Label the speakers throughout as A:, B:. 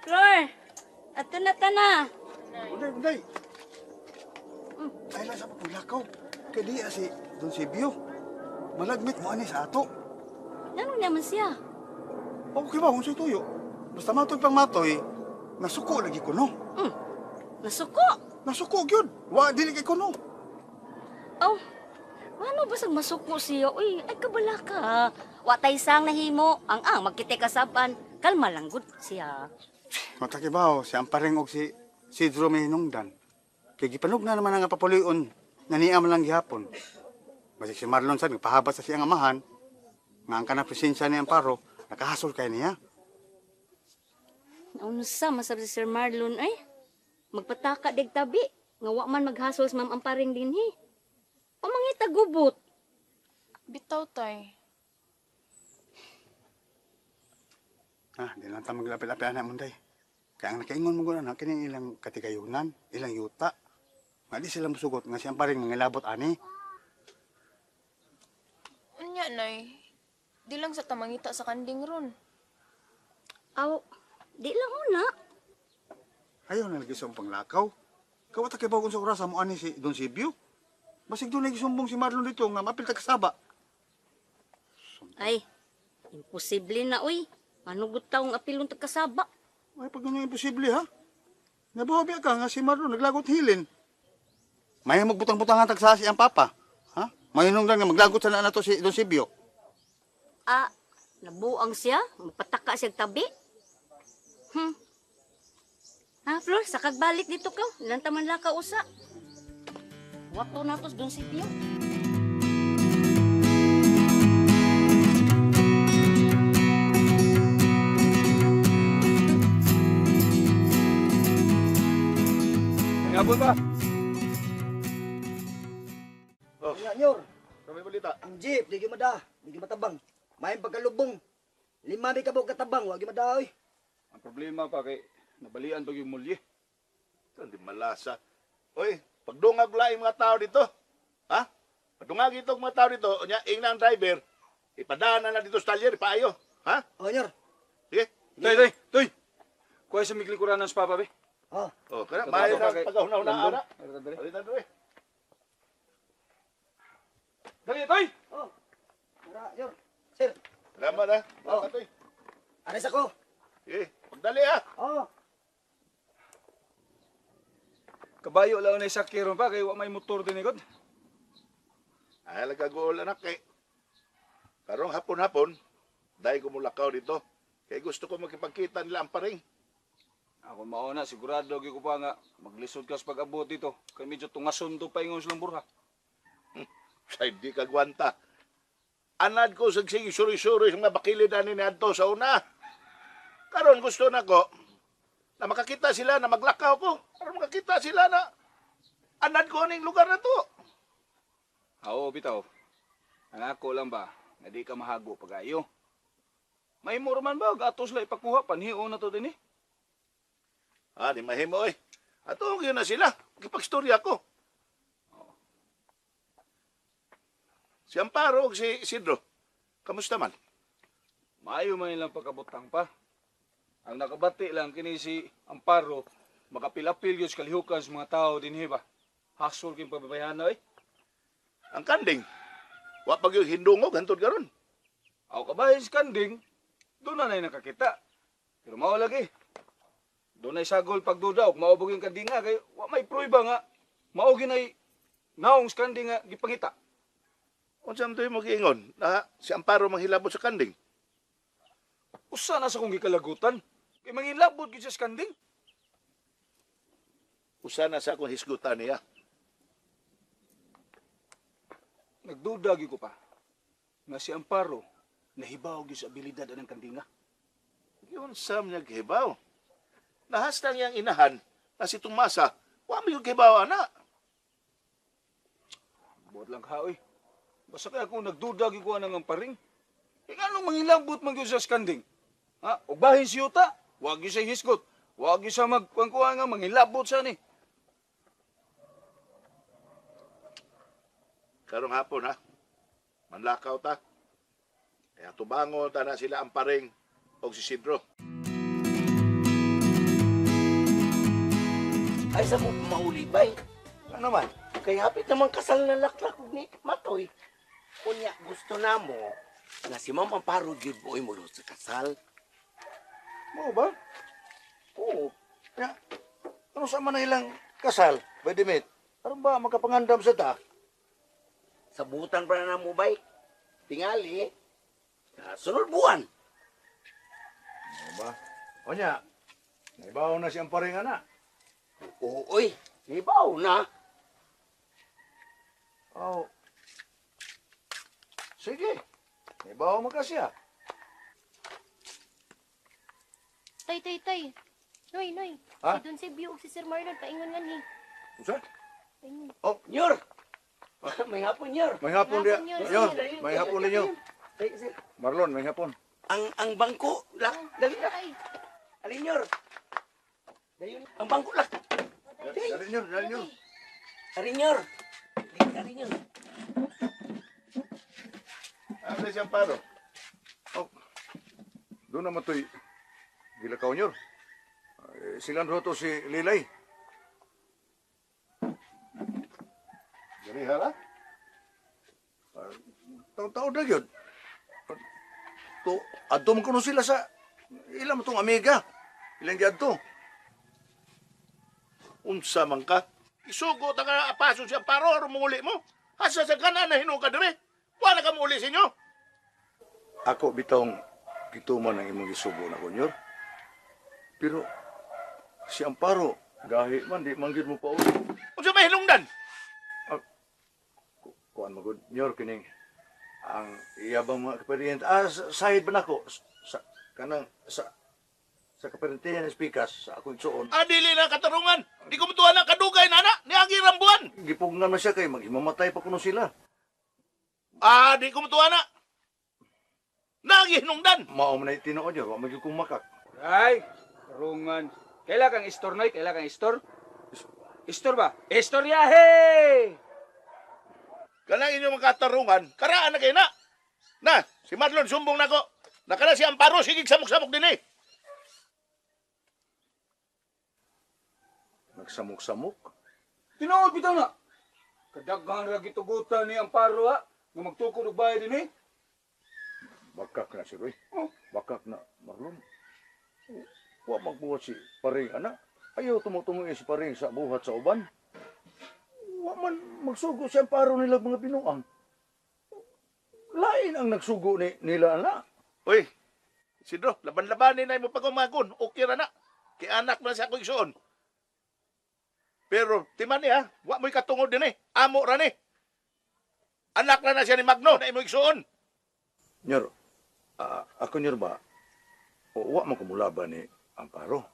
A: Flor, ato na ta na.
B: Unday, unday. Ay lang sa papulakaw. Kay diya si Don Sibio. Malagmit mo ani sa ato.
A: Nganong naman siya?
B: Okay ba kung sa'y tuyo? Basta matoy pang matoy, nasuko lagi ko no.
A: Nasuko.
B: Nasuko gyud. Wa dili kay kuno.
A: Aw, ano ba sa masuko siya? Uy, ay kabala ka. Wa tay sang nahimo. Ang magkite kasaban. Kalma lang gud siya.
B: Matakibaw, si Amparing og si Sidro may hinungdan. Kay gipanog na naman ang papuloyon na niya man lang gihapon. Basig si Marlon sad nagpahabat sa siyang amahan nga ang kanang presensya ni Amparo nakahasol kay niya.
A: Unsa masab si Sir Marlon ay? Magpataka dig tabi. Nga wa man maghasol sa Ma'am Amparing dinhi. O mangita gubot.
C: Bitaw, tay.
B: Ah, di lang ta maglapit-lapit anak mo day. Kaya ang nakaingon mo gud anak kini ilang katigayunan, ilang yuta. Nga di sila musugot nga si Amparing mangilabot ani.
C: Unya, nay. Di lang sa tamangita sa kanding ron.
A: Aw, di lang una.
B: Ayaw na lagi sa panglakaw. Kawata kay bagon sa oras mo ani si Don Sibio. Basig doon lagi sumbong si Marlon dito nga mapil ta kasaba.
A: Ay, imposible na uy. Manugot taong apilon tag kasaba.
B: Ay, pag ganyan imposible, ha? Nabuhabi ka nga si Marlon, naglagot hilin. May magbutang-butang ang tagsa si ang papa. Ha? May nung lang nga maglagot sa na to si Don Sibio.
A: Ah, nabuang siya. Magpataka siya tabi. Ha, Flor, sa kagbalik dito ka. Ilan taman lang ka usa. Wato na to Don Sibio.
D: Ngabot ba?
E: Oh,
F: Nga, nyor.
E: kami balita.
F: Ang jeep, di gyud mada, di gyud matabang. May pagkalubong. Lima may kabog katabang, wa gyud mada oy.
D: Ang problema pa kay nabalian pag yung mulye.
E: Ito, hindi malasa. Oy, pagdungag laing mga tao dito. Ha? Pagdungag ito mga tao dito, unya, ing na ang driver, ipadaan na na dito sa talyer, ipaayo. Ha?
F: Oh, nyor.
E: Sige.
D: Toy, toy, toy. Kuha sa miglikuran ng papa be.
F: Oh,
E: Oh, kaya maayo na pagkahuna-huna ana.
D: Dali,
E: Dali, dali.
D: dali, toy.
F: oh. Tara, nyor. Sir,
E: Salamat ha.
F: Oh.
E: Salamat, oy.
F: ares ako.
E: Sige, pagdali ha.
F: Oh.
D: Kabayo lang na sakiro pa kay wa may motor din ikot.
E: Ay, lagagool anak kay. Karong hapon-hapon, dahil kumulakaw dito. Kay gusto ko makipagkita nila ang paring.
D: Ako mauna sigurado gyud ko pa nga maglisod ka sa pag-abot dito kay medyo tungason to pa ingon silang burha.
E: Sa hindi ka gwanta. Anad ko sa sige suri-suri sa mga bakilid ani ni adto sa una. Karon gusto na ko na makakita sila na maglakaw ko. Karon makakita sila na anad ko aning lugar na to.
D: Oo, bitaw. Ang ako lang ba, nga di ka mahago pagayo. May man ba, gatos lang ipakuha, panhion na to din eh.
E: Ah, di mahimo oy. Ato gyud na sila. Gipagstorya ko. Si Amparo ug si Isidro. Kamusta man?
D: Maayo man ilang pagkabutang pa. Ang nakabati lang kini si Amparo, makapilapil yun sa kalihukan sa mga tao din ba? Hasol kayong pababayana eh.
E: Ang kanding. Wa pa gyud hindungog hantod karon.
D: Ako kabahin si Kanding, doon na na'y nakakita. Pero mao lagi. Doon na'y sagol pagduda, ug maubog yung kanding nga, kay wa may prueba nga. Mao ginay naong sa kanding nga gipangita.
E: Unsa man to'y mo giingon na si Amparo manghilabot sa kanding?
D: Usa na sa kong gikalagutan. Kay mangilabot gyud siya sa kanding.
E: Usa na sa akong hisgutan niya.
D: Nagduda gyud ko pa nga si Amparo nahibaw gyud sa abilidad anang kandinga.
E: Yun sa niya gihibaw. Nahastang niyang inahan na si Tomasa, wa may gihibaw ana.
D: Buot lang ka oy. Basta kaya kung nagduda gyud ko anang amparing. Kay nganong mangilabot man gyud siya sa kanding? Ha? Og bahin si yuta, wa gyud siya hisgot. Wa gyud siya magkuan nga mangilabot sa ni.
E: Karong hapon ha. Manlakaw ta. Kaya tubangon ta na sila ang paring og si Sidro.
G: Ay sa mo mauli bay.
E: Ano man?
G: Kay hapit naman kasal na laklak ni Matoy. Unya gusto na mo nga si Ma'am Amparo gyud mo mulod sa kasal.
D: Mao ba?
G: Oo.
D: Ya. Ano sa man na ilang kasal, by the mate? Aron ba makapangandam sa ta?
G: Sabutan pa na mo bay. Tingali. Sunod buwan.
D: Mao ba? Onya, naibaw na siyang paring ana.
G: Oo, oy. Ibaw na.
D: Oh. Sige. Naibaw man ka siya.
H: Tay, tay, tay. Noy, noy.
D: Ha?
H: Si Don Sebio ug si Sir Marlon paingon nga ni.
D: Unsa?
H: Paingon.
D: Oh,
G: Nyor. May hapon, Nyor.
D: may hapon diya.
H: Hapon yun,
D: Yon,
H: sir.
D: may hapon ninyo.
G: Ay, sir.
D: Marlon, may hapon.
G: Ang bangko, lak, dali na.
H: Ay,
G: Alin, Nyor. Dayon, ang bangko lak.
D: Dali nyo, dali nyo.
G: Alin, Nyor. Dali, alin, Nyor.
E: Ano siyang paro?
D: Oh. Doon naman to'y gilakaw nyo. Eh, silang roto si Lilay.
E: Diri hala?
D: Taon-taon na yun. To, adto man kuno sila sa ilang mo tong amiga. Ilang giadto.
E: Unsa man ka? Isugo ta ka apaso siyang paro aron muli mo. Asa sa kanan na hinuka diri? Wala ka muli sa inyo.
D: Ako bitong gituman ang imong gisugo na kunyor. Pero si Amparo, gahi man di man gyud mo pauli.
E: Unsa may hinungdan?
D: Kuan magud nyor kining ang iya bang mga kaparyente. Ah, sahid ba nako sa kanang sa kaparyente ni Spikas sa akong igsuon.
E: Ah, dili na katarungan. Di ko mutuan na kadugay na na. Niagi rambuan.
D: Gipugnan na siya kay maghimamatay pa kuno sila.
E: Ah, di ko mutuan na. Nagi hinungdan.
D: Mao man ay tinuod nyor, wa man gyud kong makak.
I: Ay, karungan. Kaila kang istor, Noy? Kaila kang istor? Istor ba? Istoryahe!
E: Kanang inyong mga katarungan, karaan na kayo na. Na, si Marlon sumbong nako. Nakala si Amparo sigig samok-samok din eh.
D: Nagsamok-samok.
I: Tinuod bitaw na. Kadaghan ra gitugutan ni Amparo ha. Nga magtukod og bayad din eh.
D: Bakak na si Roy.
I: Oh.
D: Bakak na Marlon. Wa magbuhat si Paring ana. Ayaw tumutungo si Paring sa buhat sa uban. Wa man magsugo si Amparo nila mga binuang. Lain ang nagsugo ni nila ana.
E: Uy, Isidro, laban-labanin na mo pag-umagon. Okay ra na. Kay anak na sa akong igsuon. Pero, timan niya, wa mo'y katungod din eh. Amo ra ni. Anak na na siya ni Magno na imo igsuon.
D: Nyor, ako nyor ba, o, wa man kumulaban ni Amparo.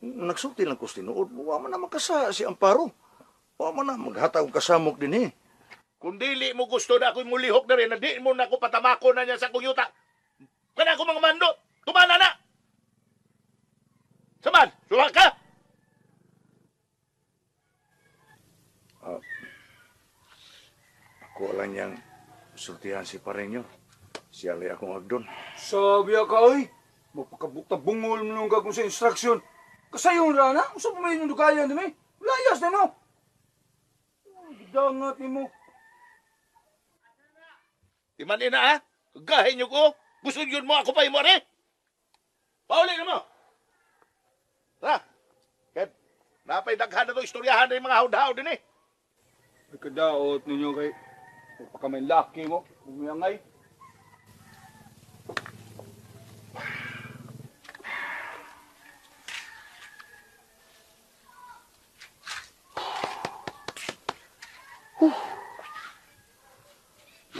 D: Nagsulti lang ko sa tinuod, wa man na makasa si Amparo. Wa man na maghatag og kasamok din eh.
E: Kung dili mo gusto na ako'y mulihok na rin, na di mo na ako patamako na niya sa akong yuta. Kana ako mga mando, tumana na! Saman, suwa ka!
D: Ako lang niyang sultihan si Pareño. Siya lay akong agdon.
I: Sabi ka, oy. Mapakabuta bungol mo nung kung sa instruction. Kasayon ra na. Usa pa may inyong dugayan din eh. Layas na no. Gidangat ni mo.
E: Timan ina ha, gahin niyo ko. Gusto yun mo ako pa imo are. Pauli na mo. Ha? Kaya, napay daghan na to istoryahan na yung mga hawd-hawd din eh.
I: Ay kadaot ninyo kay Pagka may laki mo, umiyangay.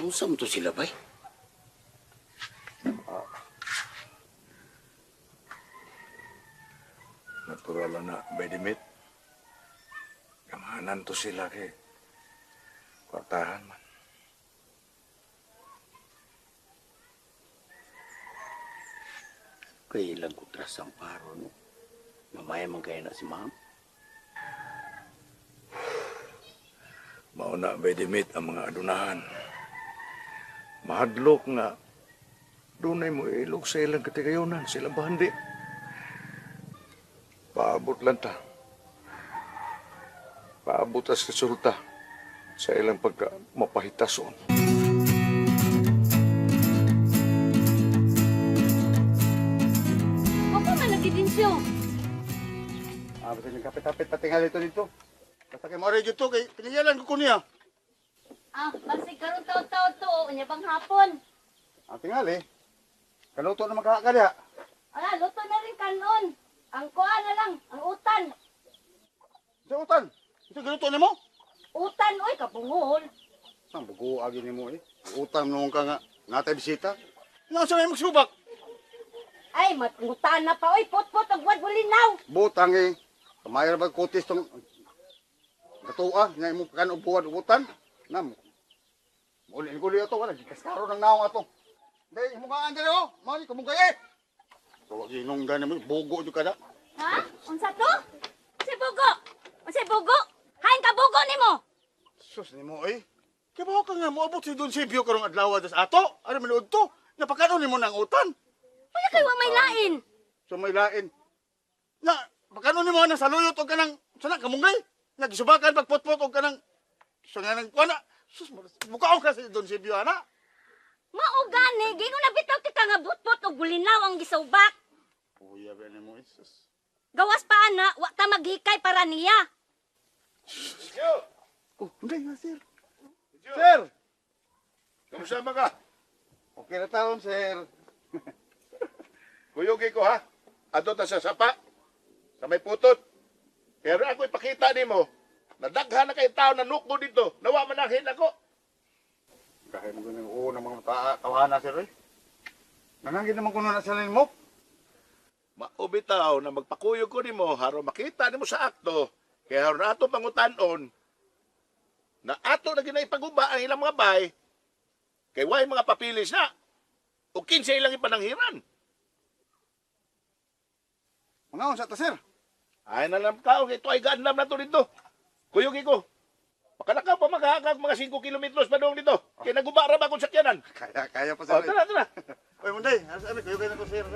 G: Unsa man to sila bay?
D: Natural na by the mate. Gamanan to sila kay kwartahan man.
G: Kay ilang ko trust ang paro no. Mamaya man kaya na si ma'am.
D: Mauna by the mate ang mga adunahan. Mahadlok nga dunay mo ilog sa ilang katigayonan, sa ilang bahandi. Paabot lang ta.
I: Abot tas resulta sa ilang pagka mapahitason.
A: Ako man lagi din siyo.
B: Ah, basta nagkapit-kapit patingal ito dito. Basta kay Mario dito kay piniyalan ko niya.
A: Ah, basig karon taon-taon to, unya bang hapon.
B: Ang tingali. Kaluto na makakadya.
A: Ala, luto na rin kanon. Ang kuha na lang, ang utan.
B: Sa utan. Ito galuto nimo?
A: Utan, oy, kabungol.
B: Ang bugo agi nimo eh. Utan noon ka nga natay bisita. Nasa may magsubak.
A: Ay, matungutan na pa, oy, put-put, ang wad bulinaw.
B: Butang eh. Kamay ra ba kutis tong katua nga imong kan og buwan utan. Nam. Uli ko ato wala gikaskaro ng naong ato. Dai imo nga andre oh, mali kumugay eh. So wag inong gani mo bugo jud kada.
A: Ha? Unsa to? Unsay bugo? Unsay bugo? Hain ka bugo nimo.
B: Sus nimo eh. Kay ba ka nga moabot si Don Silvio karong adlaw das ato? Ari manuod to. Napakanon nimo ng utan.
A: Wala kay wa may lain.
B: So may lain. Na pagkanon nimo na saluyot og kanang sana kamunggay. Nagisubakan pagputput og kanang sa nga nang kuana. Sus mukaon ka si Don Silvio ana.
A: Mao gani, gingon na bitaw ti ka nga butbot og bulinaw ang gisubak.
B: Kuya ba nimo eh, sus.
A: Gawas pa ana, wa ta maghikay para niya.
B: Oh, hindi nga sir. Sir!
E: Kamusta man ka?
B: Okay na taon, sir.
E: Kuyugi ko ha. Ato ta sa sapa. Sa may putot. Pero ako ipakita nimo. Nadaghan na kay tao na nuko dito. Nawa man ang ako.
B: Kahit mo ganun, oo ng mga tawhana, sir. Eh. Nanangin naman kuno na sila nimo.
E: Maubitaw na magpakuyog ko nimo haro makita nimo sa akto. Kaya haro na ato pangutanon na ato na ginaipaguba ang ilang mga bay kay way mga papilis na o kinsa ilang ipananghiran.
B: Mga unsa ta, sir?
E: Ay na lang tao, ito ay gaandam na to dito. Kuyog ko. Pakalakaw pa makahakag mga 5 kilometros pa doon dito. Kaya naguba ra ba akong sakyanan?
B: Kaya, kaya pa, sir.
E: O, tara, tara.
B: Oy, Munday, ano sabi? Kuyog na ko, sir.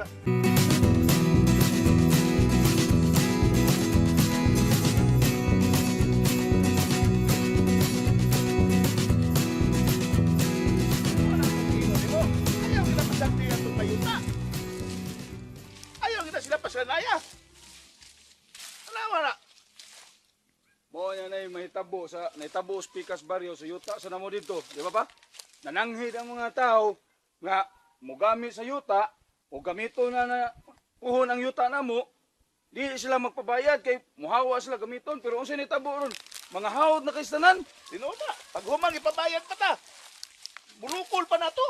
E: Ayaw gina pasagdi atong tayuta. Ayaw gina sila pasanaya. Alawa na.
I: Mao niya na mahitabo sa nahitabo sa Pikas Barrio sa yuta sa namo dito, di ba pa? Nananghid ang mga tao nga mogamit sa yuta o gamito na na puhon ang yuta namo, di sila magpabayad kay muhawa sila gamiton pero unsay nahitabo ron? Mga hawod na kay tanan.
E: Tinuod na. Pag humang ipabayad pa ta. Bulukol pa na to.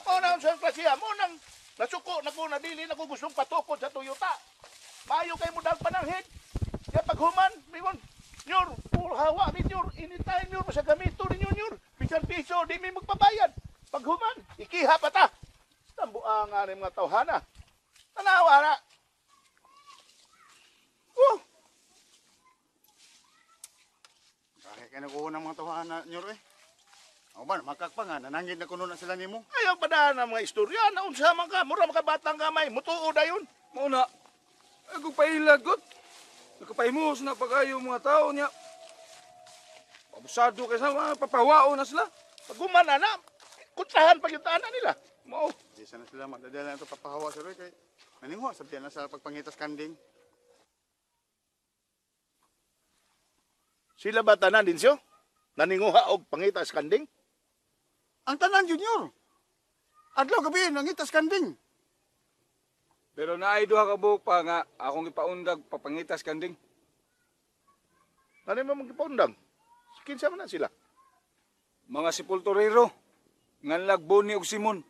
E: Mao na ang sa klasiya. Mo nang nasuko na ko na dili na ko gustong patukod sa Toyota. Maayo kay mo dahil pananghid. Kaya pag human, mingon, nyor, hawa mi nyor, anytime nyor, basta gamito ninyo nyor. Bisan piso, di mi magpabayad. Pag human, ikiha pa ta. Tambuang nga ni mga tawhana. Tanawa na. Oh,
B: Kahit ka nag-uho ng mga tawhana, nyor eh. Ako ba, makakpa nga, nanangin na kuno na sila nimo.
E: ayaw padaan ang mga istorya. Naunsa man ka, mura makabatang gamay, mutuo dayon.
I: Mao na ay kung pailad god. Nakapahimus na pagayo mga tao niya. Abusado kay sa mga papawao na sila.
E: Pag human na, kontrahan pag yung tahanan nila.
I: Mao.
B: Di sana sila magdadala na ito papahawa, sir. Eh, kay naningwa, sabihan na sa pagpangitas kanding.
E: Sila ba tanan din siyo? Naninguha og pangitas kanding?
B: Ang tanan, junior! Adlaw gabi, nangitas kanding.
I: Pero naay duha ka buok pa nga akong ipaundag papangitas kanding.
E: Ano mo magpaundang? Kinsa man na sila?
I: Mga sepulturero, nganlag Boni og Simon.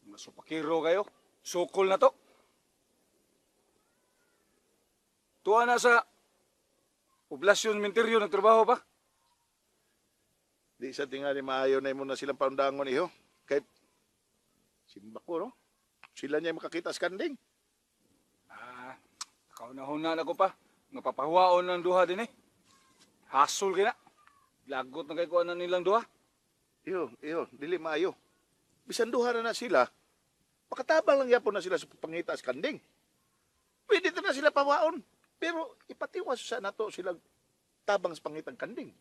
I: Mga supakiro kayo, sukol na to. Tuwa na sa poblasyon menteryo nagtrabaho pa.
E: Di sa tingali maayo na imo na silang paundangon iho. Kay simba ko no. Sila niya makakita sa kanding.
I: Ah, kauna-una na ko pa. Nga papahuwaon ng duha din eh. Hasol kay na. Lagot na kay kuan na nilang duha.
E: Iyo, iyo, dili maayo. Bisan duha na na sila. Pakatabang lang yapon na sila sa pangita sa kanding. Pwede na sila pawaon. Pero ipatiwas sa nato sila tabang sa pangitang kanding.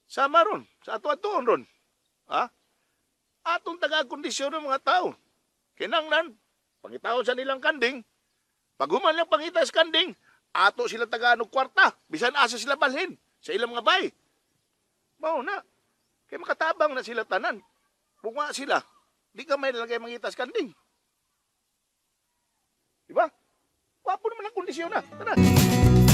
E: Sama ron, sa ato-atoon ron. Ha? Atong taga-kondisyon ng mga tao. Kinanglan, pangitaon sa nilang kanding. Pag human lang pangita sa kanding, ato sila tagaan og kwarta, bisan asa sila balhin sa ilang mga bay. Mao na. Kay makatabang na sila tanan. Bunga sila, di ka may lalagay mangita sa kanding. Diba? Wapo naman ang kondisyon na. Tara.